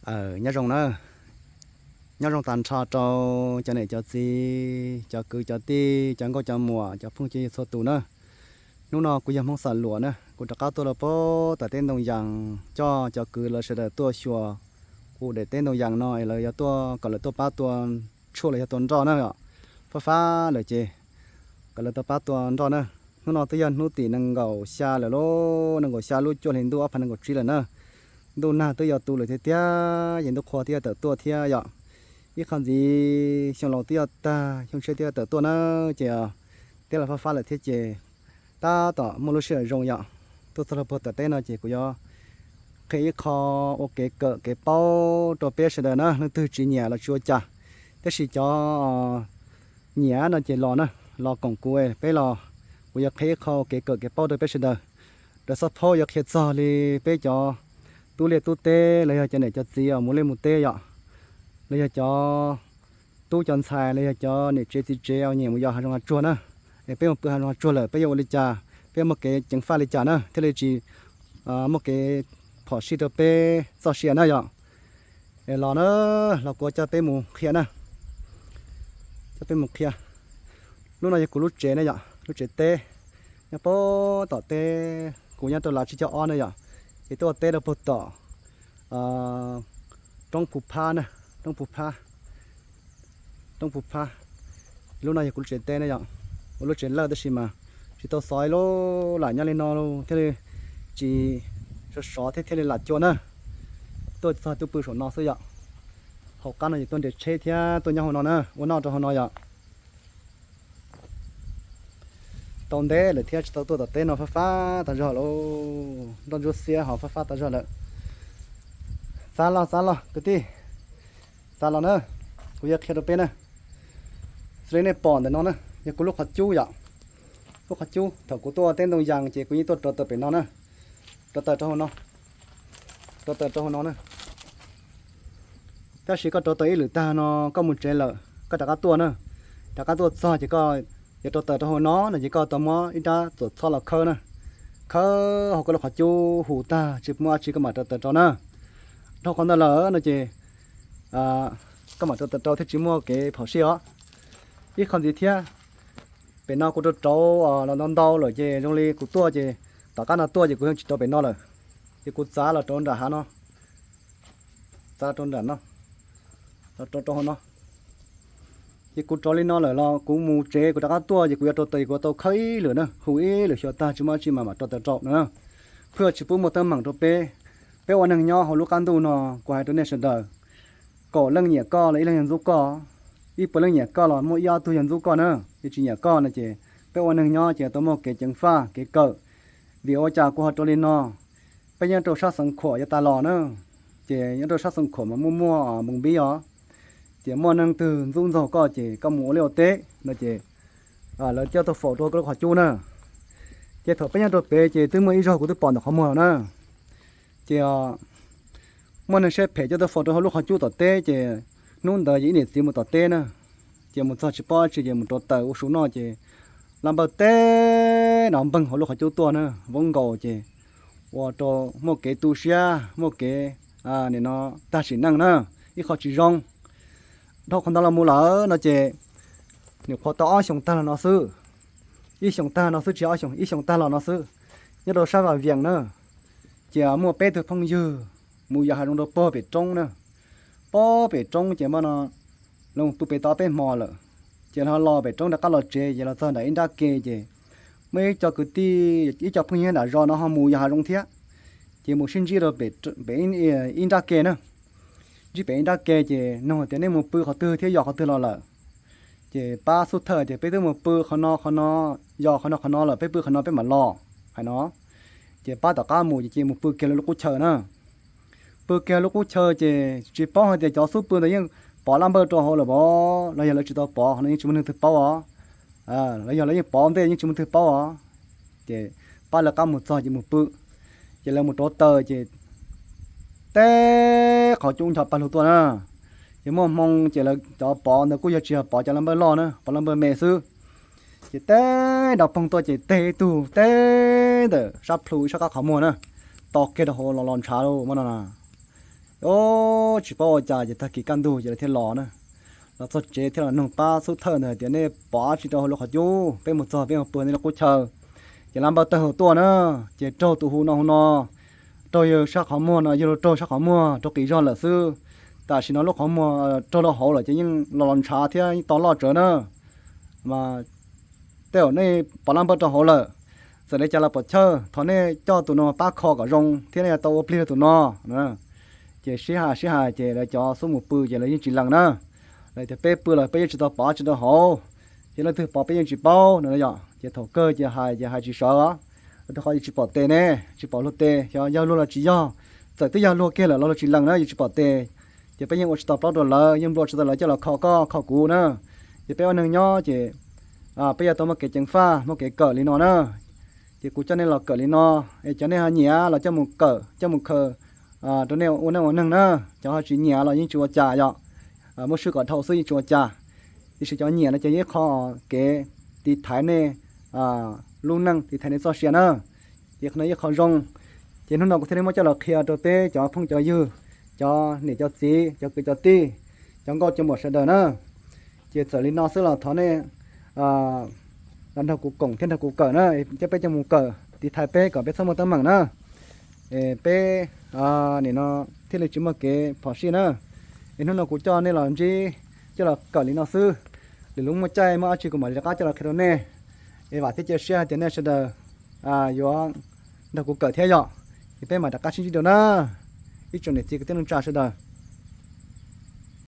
Nyob zoo na, nyob zoo tag nrho rau cov niam cov txiv, cov kwv cov tij, cov nkauj cov muam, cov phooj cov ywg txhua tus na. Hnub no kuv yog Hmoob Xam Luam na, kuv rov qab tuaj los puag tom teb Ntoo Yas coj cov kwv lawv sawv daws tuaj xyuas kuv daim teb Ntoo Yas no es lawv yuav tuaj kom lawv tuaj pab tua tshuaj los yog tua nroj na yom. Fab fab lawm ces kom lawv tuaj pab tua nroj na. Hnub no twb yog hnub tim nees nkaum xya lawm lauj, nees nkaum xya lub cuaj hli ntuj ob phav nees nkaum tsib lawm na. Ntuj nag twb yuav tu lawm tiag tiag, ces ntuj qhua twb yuav tawm tuaj thiab yom. Ib qho ntxiv xyoo laus twb yuav tag, xyoo tshiab twb yuav tawm tuaj na, ces teb los fab fab lawm thiab ces tab tom muaj lub sij hawm zoo yom. Tuaj txog rau puag tom teb no ces kuv yuav qhia ib qho ua kev kawm kev paub rau peb sawv daws na, leej twg tsis nyiam los tsis ua cas, tab sis cov nyiam no ces los na, los koom kuv, peb los, kuv yuav qhia ib qho kev kawm kev paub rau peb sawv daws. Rau xab phaub yuav qhia txog li peb cov tub liaj tub teb los yog cov niam cov txiv mus liaj mus teb yom, los yog cov tub cov ntxhais los yog cov niam tsev txiv tsev uas nyiam mus yos hav zoov hav tsuag na. Es peb mus pw hav zoov hav tsuag lawm peb yuav ua li cas, peb yuav muaj kev ceev faj li cas na thiaj li tsis muaj kev phom sij rau peb txoj sia na yom. Es los na, los kuv coj peb mus qhia na, coj peb mus qhia. Lub no yog kuv lub tsev na yom, lub tsev teb nyob puag tom teb, kuv nyob rau lav tsib caug ob na yom, ces tuaj teb rau puag tom roob Phu Phab na, roob Phu Phab, roob Phu Phab. Lub no yog kuv lub tsev teb na yom, ua lub tsev lawj tab sis mas tsis tau xov ib lub lam nyob li no thiaj li tsis sov sov thiab thiaj li lam cua na. Tuaj txog tuaj pw saum no xwb yom. Hauv qab no ces tuaj nres tsheb thiab tuaj nyob hauv no na, ua noj rau hauv no yom. Tau ntev lawm thiab tsis tau tuaj tom teb no, fab fab tas zog lauj, nroj ntsuab xiab ho fab fab tas zog lawm. Txav los txav los kwv tij, txav los na, kuv yuav qhia rau peb na. Xws li nej pom ntawm no na yog kuv lub qhov cub yom. Lub qhov cub thaum kuv tuaj teb Ntoo Yas ces kuv yeej tuaj rauv taws pem no na, rauv taws rau hauv no, rauv taws rau hauv no na. Tab sis koj rauv taws ib lwm tag no koj mus tsev lawm koj rov qab tuaj na, rov qab tuaj txog ces koj yuav rauv taws rau hauv no no ces koj tau muab ib rab txuas txhob los khawb na, khawb hauv koj lub qhov cub hu tag tsis muaj dab tsi koj mam rauv taws rau na. Dhau qhov ntawd lawm no ces koj mam rauv taws rau thiaj tsis muaj kev phom sij os. Ib qho ntxiv thiab, pem no kuv rauv rauv los ntau ntau lawm ces zoo li kuv tuaj ces tom qab no tuaj ces kuv yeej tsis rauv pem no lawm, ces kuv txav los rauv nram hav no, txav los rau nram no, los rau rau hauv no. Ces kuv rauv li no lawm los kuv mus tsev kuv rov qab tuaj ces kuv yuav rauv taws ces kuv yuav tau khawb ib lwm na, hu ib lwm xyuas tag tsis muaj dab tsi mas mam rauv taws rau no na. Phwj tsis pub muaj teeb meem rau peb, peb ua neeg nyob hauv lub qab ntuj no, kuv hais rau nej sawv daws, kaum leej nyiam koj los ib leeg yog ntxub koj, ib puas leej nyiam koj los muaj ib ob tug yog ntxub koj na. Yog tsis nyiam koj no ces peb ua neeg nyob ces tau muaj kev ceev faj kev kawm, vim ua cas kuv ho rau li no. Peb nyob rau sab Xeev Khuam yav tas los na, ces nyob rau sab Xeev Khuam mas muaj muaj npoo npib os, ces muaj neeg twg ntxub ntxaug koj ces koj mus ua liaj ua teb no ces lawv coj tuaj faus rau koj lub qhov cub na. Ces thaum peb nyob rau pem ces twb muaj ib zaug kuv twb pom ntawm qhov muag lawm na. Ces muaj neeg siab phem coj tuaj faus rau hauv lub qhov cub tom teb ces hnub ntawd ces ib niam txiv mus tom teb na, ces mus txog tsis paub dab tsi ces mus rauv taws ua su noj ces laj npawj teb no npeeg hauv lub qhov cub tuaj na, voob nkaus ces ua rau muaj kev tu siab muaj kev nim no tag sim neej na, ib qho tsis zoo. Dhau qhov ntawd los mus lawm no ces nyuam qhuav tau ob xyoos tag los no xwb, ib xyoos tag no xwb tsis ob xyoos, ib xyoos tag los no xwb, nyob rau sab Vaj Vias na, ces muaj peb tug phooj ywg mus yos hav zoov rau puag pem roob na. Puag pem roob ces muaj no lawv mus pw pem tau peb hmo lawm, ces los los pem roob rov qab los tsev ces los txog nram ib nrab ke ces muaj ib co kwv tij ib co phooj ywg nram zos no ho mus yos hav zoov thiab, ces mus sib ntsib rau pem ib nrab ke na. Ntsib pem ib nrab ke ces nug tias nej mus pw qhov twg thiab yos qhov twg los lawm. Ces pab xub thawj tias peb twb mus pw qhov no qhov no, yos qhov no qhov no lawm, peb pw qhov no peb mam los hais no. Ces pab tom qab mus ces mus pw kiag lawv lub qub chaw na. Pw kiag lub qub chaw ces tsis paub hais tias cov xub pw ntawd yeej pov laj npawj rau hauv lawm pov los yog lawv tsis tau pov no yeej tsis muaj neeg twg paub os. Los yog lawv yeej pov ntej yeej tsis muaj twg paub os. Ces pab lawv qab mus txog ces mus pw, ces lawv mus rauv taws ces teb qhov cub ncho pawg lug tuaj na. Ces muaj hmoo ces lawv cov pov ntawd kuj yog tsis yog pov cov laj npawj loj na, pov laj npawj me xwb. Ces teb nrov poog tuaj ces teg ib tug teb ntawm sab plhu ib sab qab qhov muag na, to kiag rau hauv los los ntshav lauj no na. tsis paub ua cas ces tag kis kaj ntug ces lawv thiaj los na. Los txog tsev thiaj los nug pab xub thawj ntawd tias nej pom dab tsi rau hauv lub qhov cub, peb mus txog peb mus pw nej lub qub chaw. Ces lab npawj tawg hau tuaj na, ces raug tus hu no hu no, raug yawg sab qhov muag no, yawg luag raug sab qhov muag raug qis zog lawm xwb. Tam sim no lub qhov muag raug rau hauv lawm ces yeej los los ntshav thiab yeej tau loj tsawv na. Mas tej zaum nej pom lab npawj rau hauv lawm, txawm li cas los pom chaw, thov nej coj tus no pab kho kom zoo thiab nej yuav tau ua plig rau tus no. Ces sib hais sib hais ces lawv cov xub mus pw ces lawv yeej tsis lees na. Lawv tias peb pw los peb yeej tsis tau pom dab tsi rau hauv, ces leej twg pom peb yeej tsis paub no yom. Ces thaum kawg ces hais ces hais tsis sawv, rau qhov yus tsis pom tes ne, tsis pom luag tes, xyov yog luag los tsis yog. Txawm twb yog luag kiag lawm los luag tsis lees na, yus tsis pom tes, ces peb yeej ua tsis tau plaub rau lawv, yeej nplua tsis tau lawv coj los kho koj kho kuv na. Ces peb ua neeg nyob ces peb yuav tau muaj kev ceev faj, muaj kev kawm li no na. Ces kuv coj nej los kawm li no, es cov nej ho nyiam los coj mus kawm, coj mus khaws rau nej ua neej ua neeg na. Cov ho tsis nyiam los yeej tsis ua cas yom, muab swb kom dhau xwb yeej tsis ua cas. Tiam sis cov nyiam no ces yeej qho kev tiv thaiv nej lub neej, tiv thaiv nej txoj sia na. Ces qhov no yeej qhov zoo. Ces hnub no kuv thiaj li muab coj los qhia rau peb cov phooj cov ywg, cov niam cov txiv, cov kwv cov tij, cov nkauj cov muam sawv daws na. Ces txawm li no xwb los thov nej los nrog kuv koom thiab nrog kuv kawm na, coj peb coj mus kawm tiv thaiv peb kom peb txhob muaj teeb meem na. Peb nim no thiaj li tsis muaj kev phom sij na. Es hnub no kuv coj nej los ntsib, coj los kawm li no xwb. Lwm lub muaj caij muaj dab tsi kuv mam li rov qab coj los qhia rau nej. Es vam thiab cia siab hais tias nej sawv daws yuav nrog kuv kawm thiab yom. Es peb mam rov qab sib ntsib dua na, ib tsoom niam txiv kwv tij neej tsa sawv daws.